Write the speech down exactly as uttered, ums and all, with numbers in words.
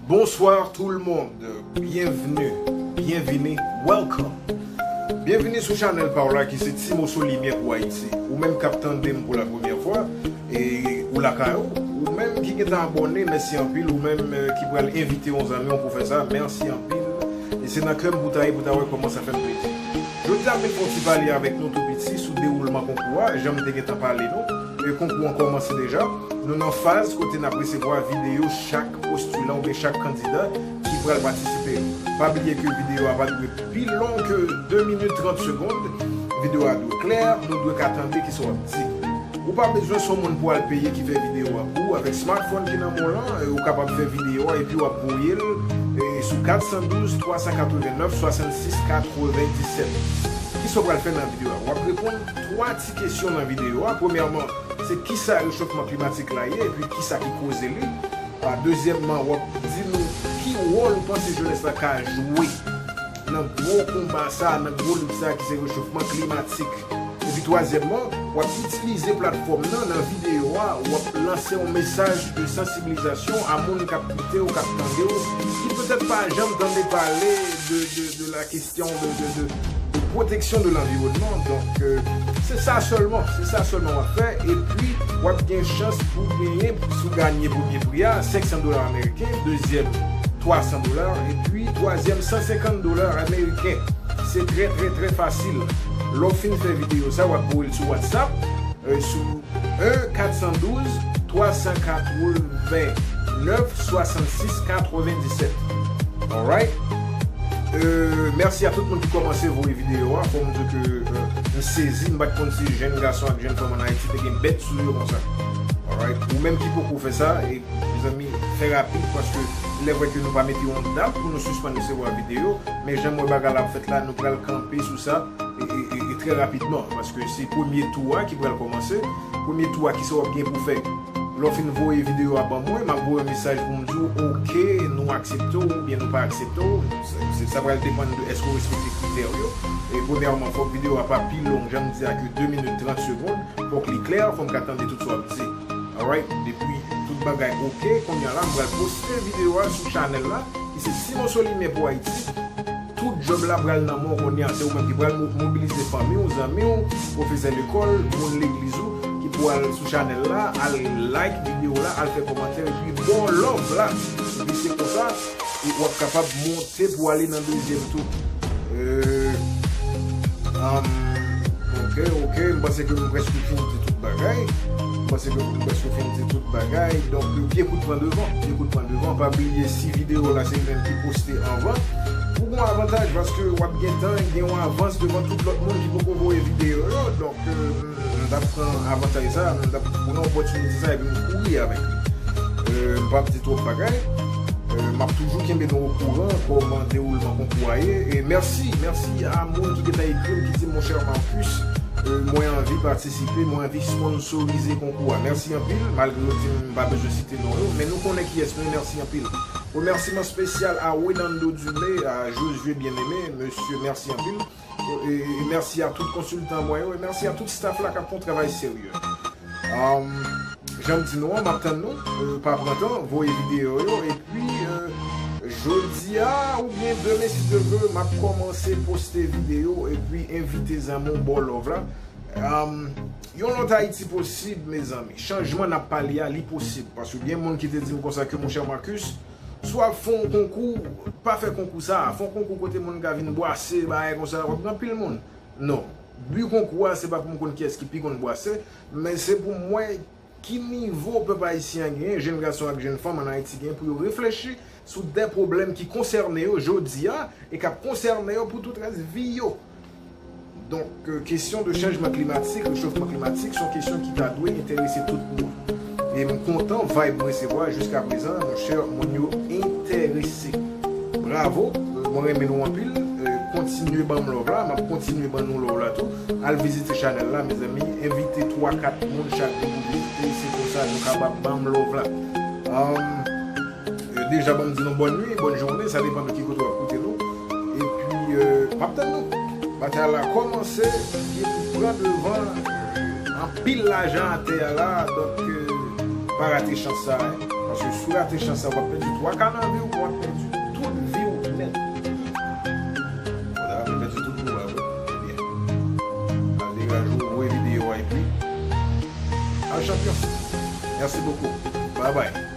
Bonsoir tout le monde, bienvenue, bienvini, welcome. Byenvini sou chanèl pa w la ki se Ti Moso Limyè pou Ayiti. Ou menm k ap tande m pou la premyè fwa, e ou lakay ou, ou menm ki gentan abòne, mèsi anpil. Ou menm, eh, ki pral envite yon zanmi w pou fè sa, mèsi anpil. E se nan kè m pou ta ye pou ta wè kòman sa fè m plezi. Jodi a, m vin fè yon ti pale avèk nou tou piti sou dewoulman konkou a, jan m te gentan pale nou. E konkou an kòmanse deja. Nou nan faz kote n ap resevwa videyo chak postilan oubyen chak kandida ki pral patisipe. Pa bliye ke videyo a pa dwe pi long ke de minit trant segonn. Videyo a dwe klè, nou dwe ka tande kisa w ap di. Ou pa bezwen se yon moun pou al peye ki fè videyo a pou ou. Avèk smartphone ki nan men w lan, eh, ou kapab fè videyo a epi w ap voye l, eh, sou kat san douz, twa san katrevennnèf, swasannsis, katrevenndisèt. Kisa w pral fè nan videyo a? W ap reponn twa ti kesyon nan videyo a. Premyèman, se kisa rechofman klimatik la ye, epi kisa ki koze li. A, dezyèmman, w ap di nou ki wòl ou panse jenès la ka jwe nan gwo konba sa, nan gwo lit sa ki se rechofman klimatik. Epi twazyèmman, w ap itilize platfòm nan, nan videyo a, w ap lanse yon mesaj de sansibilizasyon a moun k ap koute w, k ap tande w, ki petèt pa janm tande pale de, de, de la kesyon de, de, de, de pwoteksyon de lanviwònman. Donk, euh, se sa sèlman, se sa sèlman w ap fè. Epi, w ap gen chans pou genyen, si w ganye premye pri a, senk san dola ameriken, dezyèm, twa san dola, epi twazyèm, san senkant dola ameriken. Se trè, trè, trè fasil. Lè w fin fè videyo sa, w ap voye l sou WhatsApp, euh, sou en kat san douz, twa san katrevennnèf, swasannsis, katrevenndisèt. Alright? Euh, mèsi a tout moun ki kòmanse voye videyo a. Fò m di ke, euh, m sezi, m pa t konn si jèn gason ak jèn fanm ann Ayiti te gen bèt sou yo konsa. Alright? Ou menm ki poko fè sa, e, mezanmi, fè rapid, paske lè vre ke nou pa mete yon dat pou nou sispann resevwa videyo, men jan m wè bagay la ap fèt la, nou pral kanpe sou sa, e, e, e, e trè rapidman, paske se premye tou a ki pral kòmanse. Premye tou a, kisa w ap gen pou fè? Lè w fin voye videyo a ban mwen, m ap voye yon mesaj pou m di w, oke, nou aksepte w oubyen nou pa aksepte w. Se, se, sa pral depann de èske w respekte kritè yo. E premyèman, fòk videyo a pa pi long, jan m di a, ke de minit trant segonn. Fòk li klè, fò m ka tande tout sa w ap di. Alright? Depi tout bagay oke, kounye a la, m pral poste videyo a sou chanèl la, ki se Ti Moso Limyè pou Ayiti. Tout djòb la pral nan men w kounye a. Se ou menm ki pral mo-, mobilize fanmi w, zanmi w, pwofesè lekòl, moun legliz ou, ki pou al sou chanèl la, al like videyo la, al fè kòmantè, epi ba w love la. Epi se konsa, e w ap kapab monte pou ale nan dezyèm tou. Euh, um, ok, ok, m panse ke m prèske fin di tout bagay. M panse ke m prèske fin di tout bagay. Donk, Pyekout pran devan, Pyekout pran devan. Pa bliye, si videyo la se li menm ki poste anvan, ou gen yon avantaj, paske w ap gentan gen yon avans devan tout lòt moun ki poko voye videyo yo. Donk, euh, m t ap pran avantaj sa, m t ap pran opòtinite sa, epi m kouri avèk li. Euh, m p ap di twòp bagay. Euh, m ap toujou kenbe nou okouran kòman dewoulman konkou a ye. E mèsi, mèsi a moun ki gentan ekri m, ki di, monchè Marcus, euh, mwen anvi patisipe, mwen anvi sponsorize konkou a. Mèsi anpil, malgre yo di m pa bezwen site non yo, men nou konnen kiyès nou ye, mèsi anpil. Remèsiman espesyal a Wenando Dumé, a Josué Bien-Aimé, mesye, mèsi anpil. E, e, e mèsi a tout konsiltan mwen yo, e mèsi a tout staff la k ap fè yon travay serye. Um, jan m di nou an, m ap tann nou, euh, pa pran tan, voye videyo yo, epi, euh, jodi a, oubyen demen, si Dye vle, m ap kòmanse poste videyo, epi envite zanmi w ba w love la. Um, yon lòt Ayiti posib, mezanmi. Chanjman n ap pale a, li posib. Paske gen moun ki te di m konsa ke, monchè Marcus, si w ap fè yon konkou, pa fè konkou sa a. Fè yon konkou kote moun ka vin bwase, bagay konsa, w ap gen anpil moun. Non. Bi konkou a, se pa pou m konn kiyès ki pi konn bwase, men se pou m wè ki nivo pèp ayisyen an genyen, jèn gason ak jèn fanm ann Ayiti genyen pou yo reflechi sou de pwoblèm ki konsène yo jodi a e k ap konsène yo pou tout rès vi yo. Donk, euh, kesyon de chanjman klimatik, rechofman klimatik, se yon kesyon ki ta dwe enterese tout moun. E m kontan vibe m resevwa jiska prezan, monchè, moun yo enterese. Bravo, euh, mwen renmen nou anpil. Euh, kontinye ban m love la, m ap kontinye ban nou love la tou. Al vizite chanèl la, mezanmi, envite twa kat moun chak jou pou vizite, se konsa nou kapab ban m love la. Um, Euh, deja, ban m di nou bòn nwi, bòn jounen, sa depann de ki kote w ap koute nou. Epi, euh, m ap tann nou. Batay la kòmanse, li pran devan, anpil lajan atè a la, donk, euh, pa rate chans sa, hein. Paske si w rate chans sa, w ap pèdi twa ka nan vi w, w ap pèdi tout vi w nèt. Ou ta ka pèdi tout vi w la, wi. Ebyen, al degaje w, voye videyo a epi al chanpyon. Merci beaucoup. Bye bye.